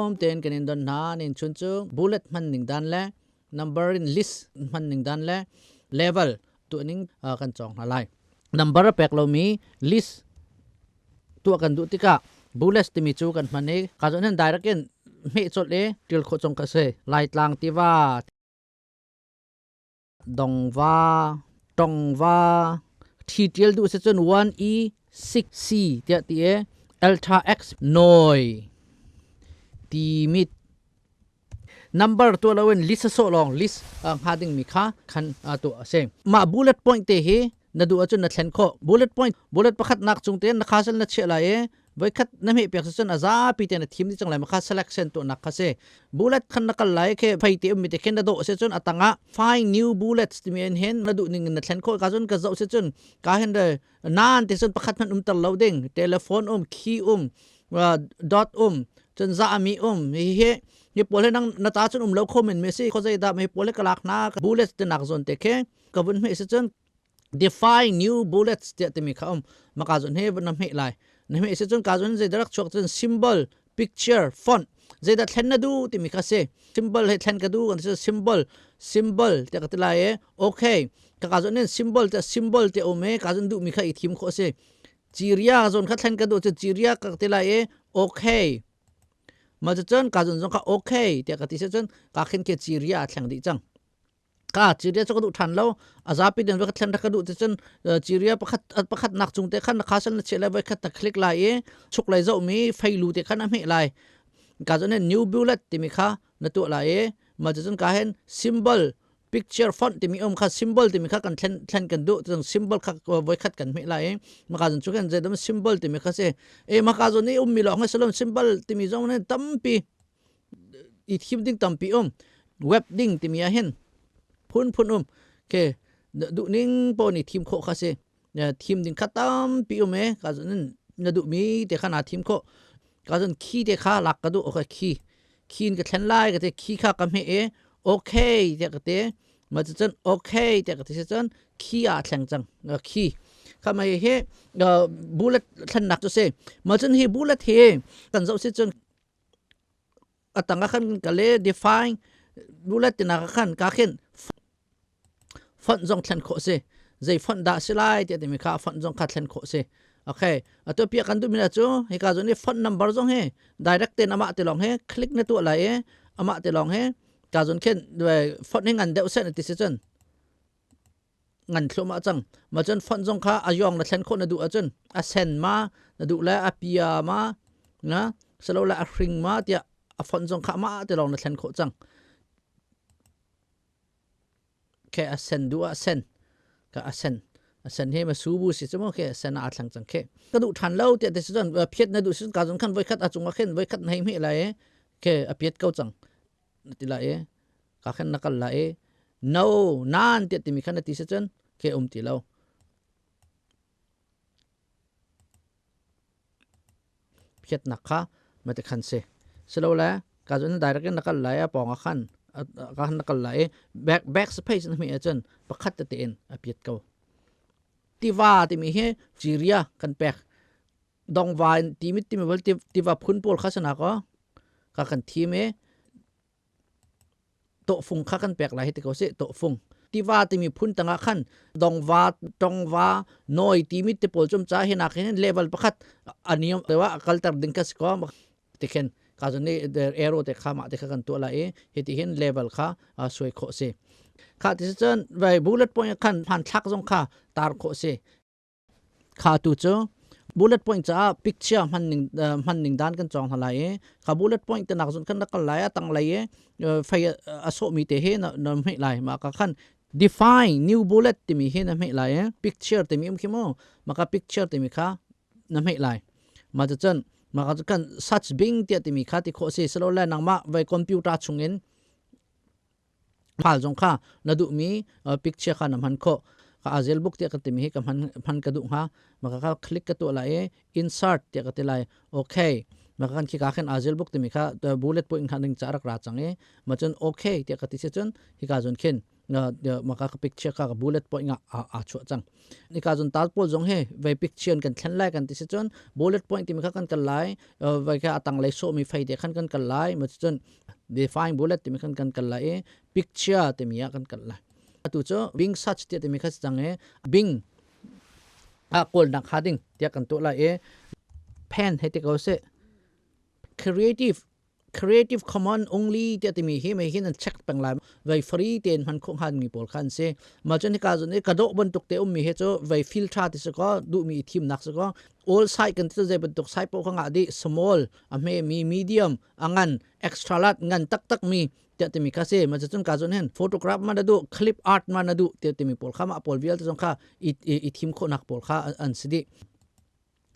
Lungnuam tein kan in don hna. Nin chun cu bullet hman ning dan le number in list hman ning dan le level tuah ning kan cawng hna lai. Number a pek lomi list tuah kan duh tikah bullets timi cu kan hman i ka zawn hin direct in hmeh colh i ṭil khawh chung ka si. Laitlang tiva Dongva, Tongva, thi ṭial duh si cun 1 E 6 C tiah ti i Alpha X Noi Timit number tuah loin list a sawh lawng list hnga dingmi kha khan tuah a si. Mah bullet point te hi na duh ahcun na thlen khawh. Bullet point bullet pakhat nak cung tein na khasal na chiah lai i voikhat na hmeh piak cun a zapi te na thim dih cang lai ma kha selection tuahnak kha si. Bullet khan na kal lai khe phei te ummi te khin na dawh si cun a tangah find new bullets timi in hin na duh ning in na thlen khawh. Ka cun ka zoh si cun ka hin nan te cun pakhat hmanh umter lo ding telephone um key um dot um cun za mi um hi hi hi pawl hi nang na ta cun um lo kho men me si kho zei dah hi pawl hi ka lak na bullets te nak zon te khe ka vun hme si cun define new bullets tiah timi kha um maka zon he na hme lai na hme si cun ka zon zei darak chuak cun symbol picture font zeidah thlen na du timi kha si symbol he thlen ka du kan si symbol symbol tiah ka ti lai e okay ka ka zon in symbol te symbol te um e ka zon duh mi kha i thim kho si Ciria zon kha thlen ka duh cu Ciria ka ti lai i okay ma cun ka zon zong kha okay tiah ka ti si cun ka khin ke Ciria a thleng dih cang ka Ciria cu ka duh ṭhan lo a zapi den ka thlen ka duh ti cun Ciria pakhat pakhat nak cung te khan na kha sal na chiah lai voi khat na click lai i chuk lai zoh mi feilu te khan a hmeh lai ka zon new bullet timi kha na tuah lai i ma cun ka hen symbol picture font timi um kha symbol timi kha kan thlen thlen kan duh tung symbol kha voikhat kan hmeh lai i maka zon chu kan zeidam symbol timi kha si e maka zon i ummi lawng salon symbol timi zong ne tampi i thim ding tampi um web ding timi ah hin phun phun um ke duh ning po ni thim khawh kha si thim ding kha tampi um e ka zon na duh mi te kha na thim khawh ka zon khi te kha lak ka duh okay khi khi in ka thlen lai ka te khi kha ka hme e okay tiah ka te ma cu cun okay tiah ka ti si cun khi ah thleng cang khi kha mai hi bullet thlennak cu si ma cun hi bullet hi kan zoh si cun atang ah khan ka le define bullet tinak ah khan ka khin Fonh zong thlen khawh si. Zei fonh dah si lai tiah timi kha fonh zong kha thlen khawh si. Okay. Atu piah kan duhmi cu hika zawn i font number zong hi direct tein amah te lawng hi click na tuah lai i amah te lawng hi ka zawn khin font hi ngan deuh seh na ti si cun ngan thluahmah cang. Ma cun font zong kha a yong na thlen khawh na duh ahcun a sen ma na duh le a pia ma na silo le a hring ma tiah a font zong kha amah te lawng na thlen khawh cang. Khe a sen duh ah sen ka a sen a sen he ma su bu si chu mo khe sen a thlang chang khe ka duh than lo te te cun phiat na duh sin ka zon khan voi khat a chung a khen voi khat nei me lai e khe a piat ko chang na ti lai e ka khen na kal lai e no nan te ti mi khan na ti se cun khe um ti lo Phiatnak kha mate khan si. Silole ka cun direct in na kal lai a pawng ah khan ka na kal lai i back back space na hmeh ahcun pakhat tete in a piat ko. Tiva timi hi Ciria kan pek. Dongva in timi timi bal tiva phun pawl kha sana ko ka kan thim i tawhfung kha kan pek lai hi ti ko sih tawhfung tiva timi phun tangah khan dongva tongva noi timi te pawl cum cha hinak hin level pakhat aniam tewa kalter ding ka si ko tikhin ka zon ni arrow te kha ma te kha kan tuah lai i hiti hin level kha suai khawh si kha ti cun vai bullet point khan hman thlak zong kha tar khawh si Kha tu cu bullet point caah picture hman ning hman ning dan kan cawng hna lai i kha bullet point te nak zun khan na kal lai a tang lei i fei a sawhmi te hi na na hmeh lai mah ka khan define new bullet timi hi na hmeh lai i picture timi um khi mu maka picture timi kha na hmeh lai mah cucun mah ka kan search bing tiah timi kha ti khawh si silole nangmah vai computer chungin Hmal zong kha na duhmi picture kha na hman khawh. Ka azel book tiah ka timi hi ka hman hman ka duh hnga. Maka kha click ka tuah lai i insert tiah ka ti lai. Okay. Maka kan khi ka khin azel book timi kha bullet point kha ning cha rak ra cang i ma cun okay tiah ka ti si cun hika zon khin Maka ka picture ka bullet point nga a chuah cang. Nika zon tal pawl zong he vai picture kan thlen lai kan ti si cun bullet point timi kha kan kal lai, vai kha atang lei sawh mi fei te khan kan kal lai, ma cun define bullet timi khan kan kal lai i picture timi ah kan kal lai. Atu cu Bing search ti timi kha si cang i Bing a kawlnak kha ding tiah kan tuah lai i pen he ti ko seh. Creative Creative Commons only tiah timi hi mei hin an check peng lai. Vei free tein hman khawh hnga mi pawl kha an si. Mah cun hika zon i ka dawh bantuk te ummi hi cu vei feel tha ti si kaw, duhmi i thimnak si kaw, all side kan ti zei bantuk side paoh kha ngah dih, small a hme mi, medium a ngan, extra large ngan taktak mi tiah timi kha si. Mah cun ka zon hin photograph ma na duh, clip art ma na duh tiah timi pawl kha mah pawl vialte zong kha i thim khawhnak pawl kha an si dih.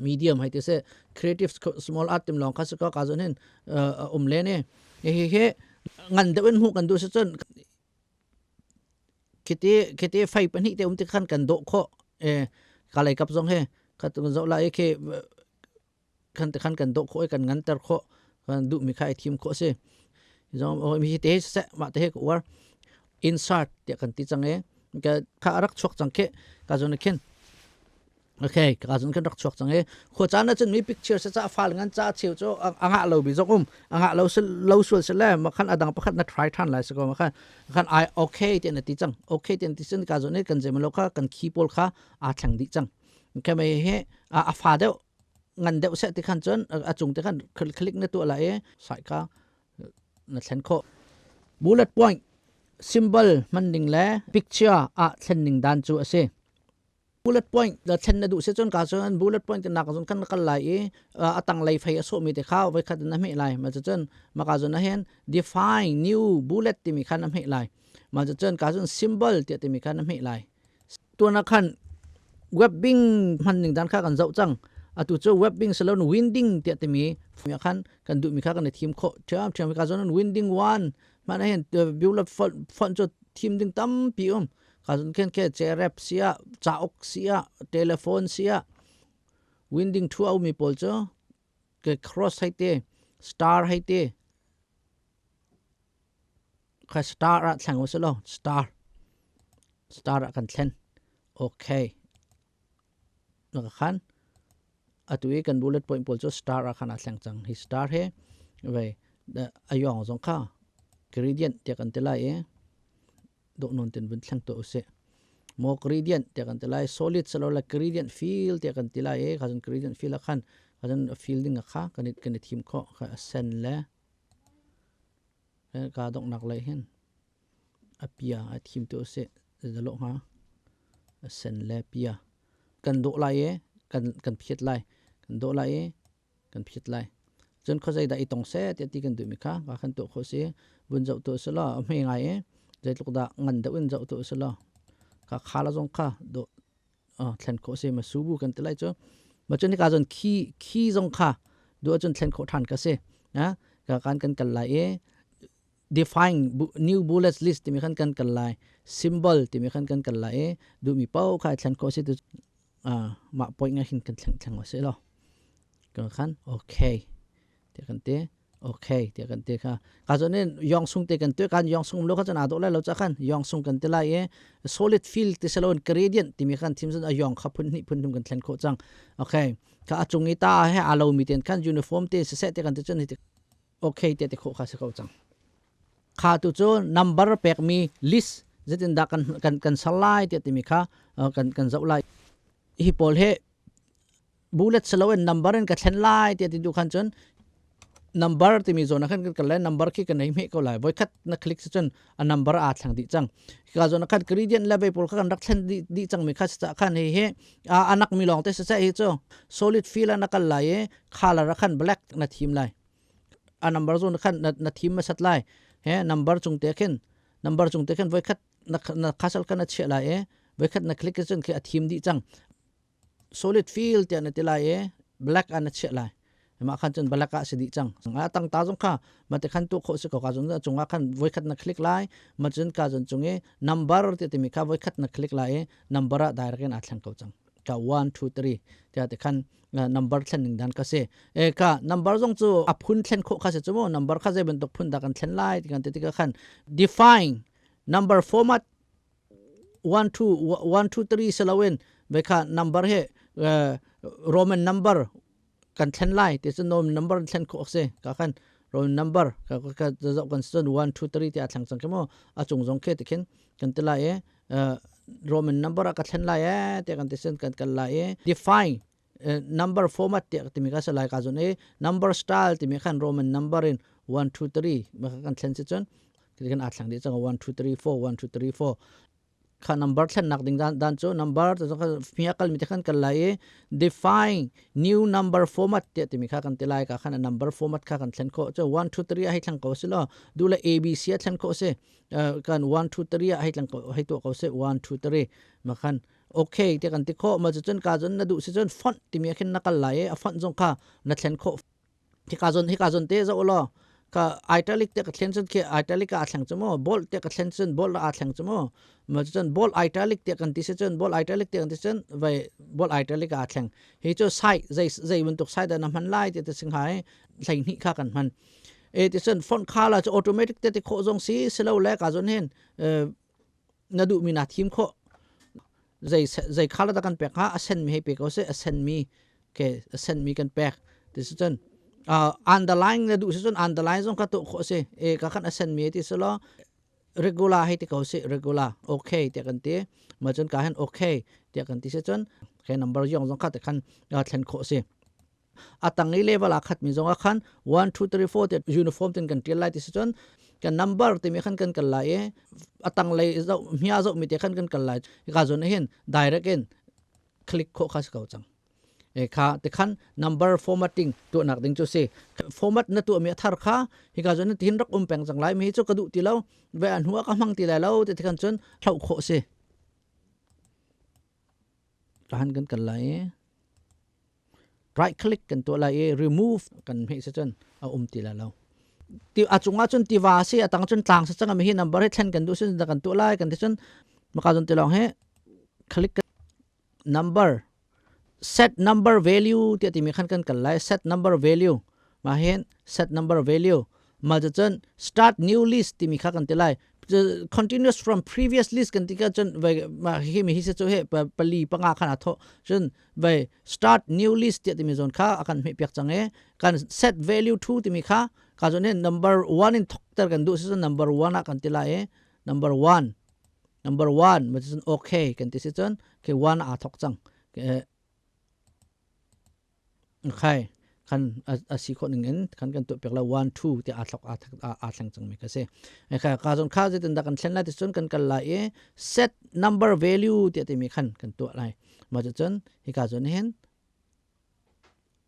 Medium hai ti se, creative small art tim lawng kha si ko. Ka zon hin um le ne hi he ngan deuh in hmuh kan duh si cun khiti khiti fai pahnih te um ti khan kan dawh khawh e. Ka lei kap zong he khat zo lai khi khan te khan kan dawh khawh, kan ngan ter khawh, kan duh mi kha i thim khawh si. Zong mi te se ma te he ka uar. Insert tiah kan ti cang e, ka kha rak chuak cang ke ka zon khin. Okay, ka zun kan rak chuak cang i khua caan ah cun mi picture se ca fal ngan ca cheu cu anga lo bi zong um anga lo se lo sual se le ma khan adang pakhat na try than lai se ko. Ma khan khan ai okay ti na ti cang, okay ti ti sin ka zun ni kan zem lo kha kan khi pawl kha a thleng di cang ke mai he. A fa deuh ngan deuh se ti khan cun a chung te khan click na tu la e, sai ka na thlen khawh. Bullet point symbol hman ding le picture a thlen ning dan cu a si. Bullet point la thlen na duh si cun ka cun bullet point nak zon kan kal lai i a tang lei fei a sawhmi te kha voi khat na hmeh lai. Ma cun maka zon ah hin define new bullet timi kha na hmeh lai. Ma cun ka cun symbol tiah timi kha na hmeh lai. Tuan ah khan webbing hman ning dan kha kan zoh cang. Atu cu webbing salon winding tiah timi khan kan duhmi kha kan i thim khawh ṭhiam ṭhiam. Ka zon winding one man hin bullet font cu thim ding tampi um. Ka zon khen ke cerep sia, cauk sia, telephone sia. Winding thu au mi pawl cu ke cross hai te, star hai te kha star ah thleng u lo, star star ah kan thlen. Okay, na khan atu i kan bullet point pawl cu star ah khan a thleng cang. Hi star he vei ayong zong kha gradient tiah kan ti lai i dawh non ten vun thleng to usih. Mo gradient tiah kan ti lai, solid salo la gradient fill tiah kan ti lai i kha cun gradient fill ah khan kha cun fill ding kha kan i thim khawh. Kha a sen le ka donghnak lei hin a pia a thim tu usih zalo hnga. A sen le pia kan dawh lai i kan phiat lai, kan dawh lai i kan phiat lai. Cun khuazei dah i tong seh tiah ti kan duhmi kha ka kan tuah khawh si. Vun zoh tu si law a hme ngai i zeitluk dah ngan deuh in zoh tu si law kha khala zong kha dawh thlen khawh si. Ma subu kan ti lai cu. Ma cun hika zon khi khi zong kha duh ahcun thlen khawh ṭhan ka si. Ka kan kan kal lai i define new bullets list timi khan kan kal lai, symbol timi khan kan kal lai i duhmi paoh kha thlen khawh si. Mah point nga hin kan thleng thleng si lo kan khan okay ti kan ti, okay ti kan ti. Kha ka zon in yong sung te kan tu kan yong sung lo kha chan ado lai lo cha khan yong sung kan ti lai e. Solid fill ti salon gradient ti mi khan thim zon a yong kha phun ni phun thum kan thlen kho chang. Okay, ka achung i ta he alo mi ten khan uniform te se se te kan ti chun hi. Okay te te kho kha se ko chang. Kha tu cu number pek mi list zetin dah kan kan kan sal lai ti timi kha kan kan zoh lai. Hi pawl he bullet salo in number in ka thlen lai ti ti du khan cun number timi zawn ah khan kan kal lai. Number khi kan ei hme ko lai. Voi khat na click si cun a number aa thleng dih cang. Ka zawn ah khan gradient level pawl kha kan rak thlen dih cang mi kha sa khan hi he anak mi lawng te sa hi cu solid fill na kal lai i color khan black na thim lai. A number zon khan na thim ma sat lai he. Number chung te khin, number chung te khin voi khat na na khasal kan na chia lai e. Voi khat na click cun khi a thim dih cang. Solid fill tiah na ti lai e, black an na chia lai. Ma khan cun black ah si dih cang. A tang ta zong kha ma te khan tu kho si ko. Ka zon chungah khan voi khat na click lai. Ma cun ka zon chung i number ti timi kha voi khat na click lai i number ah direct in a thleng ko cang. Ka 1 2 3 tiah te khan number thlen ning dan ka si e. Ka number zong cu a phun thlen khawh kha si chu mu. Number kha zei bantuk phun dah kan thlen lai ti kan ti tikah khan define number format. 1 2 1 2 3 saloin ve kha number he Roman number kan thlen lai ti cun Roman number thlen khawh si ka khan Roman number ka ka zoh kan cun 1 2 3 ti a thleng cang ke mo a cung zong khe ti khin kan ti lai e Roman number a ka thlen lai e te kan ti cun kan kal lai e define number format tiah timi ka salai ka zon i number style timi khan Roman number in 1 2 3 ma kan thlen si cun kan a thlang dih cang 1 2 3 4 1 2 3 4 kha number thlennak ding dan dan cu number te kha mia kal mi te khan kal lai i define new number format tiah timi kha kan ti lai ka khan number format kha kan thlen kho chu 1 2 3 a hei thlang ko si lo du le abc a thlen kho si kan 1 2 3 a hei thlang ko hei tu ko si 1 2 3 ma khan okay te kan ti khawh ma cun ka zon na duh si cun font timi khin na kal lai i a font zong kha na thlen khawh hika zon hika zon te zo law ka italic te ka thlen cun khi italic a thleng chu mo bold te ka thlen cun bold a thleng chu mo ma cun bold italic te kan ti si cun bold italic te kan ti cun vai bold italic a thleng hi chu size zai zai bantuk size da na hman lai te te sing hai thleng hnih kha kan hman e ti cun font kha la chu automatic te ti khawh zong si silo le ka zon hin na duhmi naa thim khawh zei zei kha la kan pek hnga a senmi hei pe ko seh a senmi ke a senmi kan pek ti si cun underline na duh si cun underline zong kha tuah khawh si e ka khan a senmi ti si law regular hei ti ko si regular okay tiah kan ti ma cun ka hen okay tiah kan ti si cun ke number yong zong kha te khan thlen khawh si a tang i level ah khat mi zong ah khan 1 2 3 4 te uniform tin kan tial lai ti si cun kan number timi khan kan kal lai i a tang lei zo hmia zo mi te khan kan kal lai ka zon hin direct in click kho kha si ko cang e kha te khan number formatting tu nak ding chu si format na tu mi athar kha hi ka zon tin rak um peng chang lai mi chu ka du ti lo ve an huwa ka hmang ti lai lo te khan chun thlau kho si Tahan kan kal lai i right click kan tuah lai i remove kan hmeh si cun a um ti lai lo. Ti a cungah cun tiva si a tang cun tlang si cang mi hi number hi thlen kan duh sin kan tuah lai kan ti cun maka cun tilawng hi click number set number value tiah timi khan kan kal lai set number value ma hin set number value ma cun start new list timi kha kan ti lai continuous from previous list kan ti ka cun vai ma hi mi hi se chu he pali panga khan a tho cun vai start new list ti timi zon kha akan hme piak chang e kan set value to timi kha ka zon he number 1 in thok ter kan du se number 1 a kan ti lai e number 1 number 1 ma cun okay kan ti se cun ke 1 a thok chang Khai khan a si khawh ning in khan kan tuah piak la 1 2 ti aa thlok aa thleng cangmi kha si kha ka zon kha zeitin dah kan thlen lai ti cun kan kal lai i set number value ti timi khan kan tuah lai mah cun hika cun hin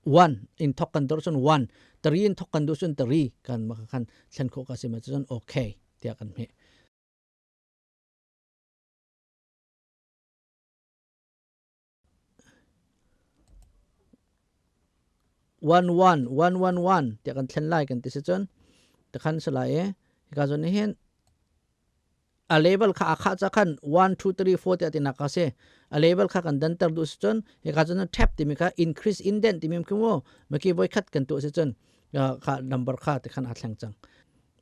1 in thok kan dor cun 1 3 in thok kan duh cun 3 kan mah khan thlen khawh ka si ma cun okay tiah kan hmeh. One one one one one tiah kan thlen lai kan ti si cun tikhan si lai i hika zawn nih hin a level kha a khah ca khan 1 2 3 4 tiah tinak kha si a level kha kan danter duh si cun hika zawn tab timi kha increase indent timi khi mu maki voi khat kan tuah si cun kha number kha tikhan a thleng cang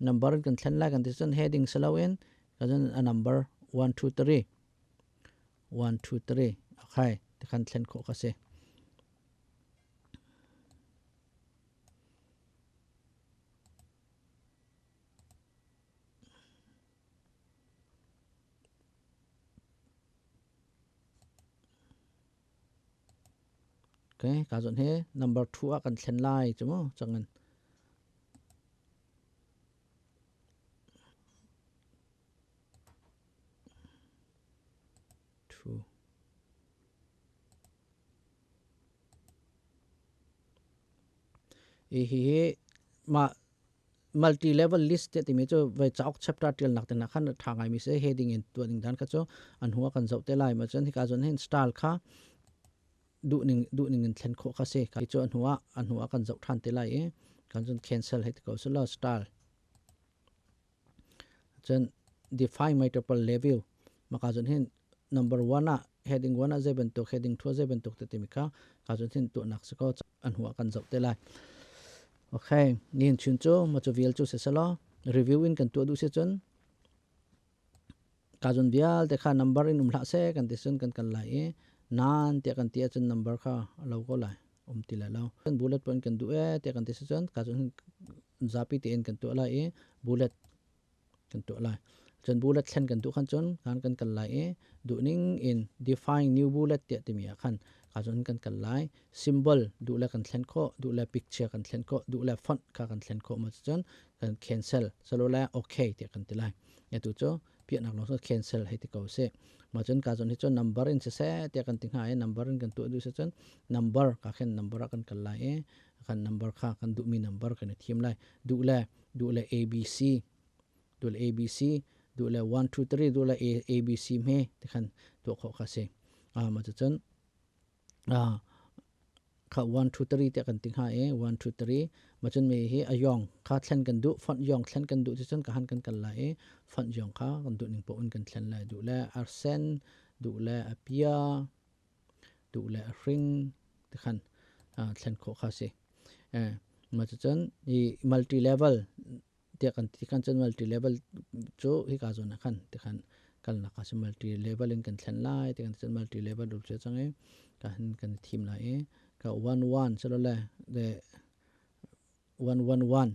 number kan thlen lai kan ti cun heading si loin ka cun a number 1 2 3 1 2 3 okay tikhan thlen khawh ka si Okay, ka zon he number 2 ah kan thlen lai chu mu changan Two. Hi hi ma multi level list te timi cu vai cauk chapter tial nak te na khan tha ngai mi se heading in tuah ding dan kha cu an huwa kan zoh te lai ma cun hika zon hin style kha duh ning duh ning in thlen khawh kha si ka cu an huwa an huwa kan zoh than te lai i kan cun cancel hei ti ko silo style Cun define multiple level maka cun hin number 1 ah heading 1 ah zei bantuk heading 2 zei bantuk te timi kha ka cun hin tuahnak si ko an hua kan zoh te lai. Okay, nin chun cu ma cu vial cu si selaw review in kan tuah duh si cun Ka zon vialte kha number in um hlah seh kan ti cun kan kal lai i nan tiah kan ti ahcun number kha a lo ko lai, um ti lai lo. Kan bullet point kan duh ee tiah kan ti si cun ka zon zapi tein kan tuah lai i bullet kan tuah lai. Cun bullet thlen kan duh khan cun kan kan kal lai i duhning in define new bullet tiah timi ah khan ka zon kan kal lai. Symbol duh le kan thlen khawh, duh le picture kan thlen khawh, duh le font kha kan thlen khawh ma cun kan cancel salo le okay tiah kan ti lai. Atu cu piahnak lawng cu cancel hei ti ko sih. Mah cun ka zon hi cun number in siseh tiah kan ti hnga i number in kan tuah duh si cun number ka khin number ah kan kal lai i kan number kha kan duhmi number kan i thim lai. Duh le duh le ABC, duh le ABC, duh le 1 2 3, duh le ABC hme ti khan tuah khawh kha si. Mah cucun kha 1 2 3 tiah kan ti hnga i 1 2 3 ma cun mi hi a yong kha thlen kan duh, font yong thlen kan duh cucun ka han kan kal lai i font yong kha kan duh ning paoh in kan thlen lai. Duh le arsen, duh le apia, duh le ahring ti khan thlen khawh kha si. Ma cucun i multi level tiah kan ti kan cun multi level cu hika zawn ah khan ti khan kalnak kha si. Multi level in kan thlen lai ti kan cun multi level ru che chang i ka hin kan thim lai i ka 1 1 chalole de 1 1 1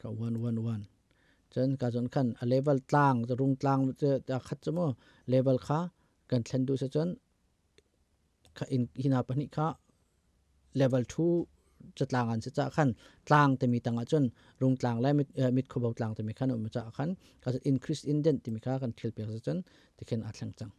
ka 1 1 1 cun ka zawn khan a level tlang rung tlang che khat chu mu level kha kan thlen du se cun kha in hina pahnih kha level 2 catlang an si ca khan tlang timi tang ahcun rungtlang le mit khuabo tlang timi khan um ca khan ka increase indent timi kha kan thil pek cun tikhin a thleng cang.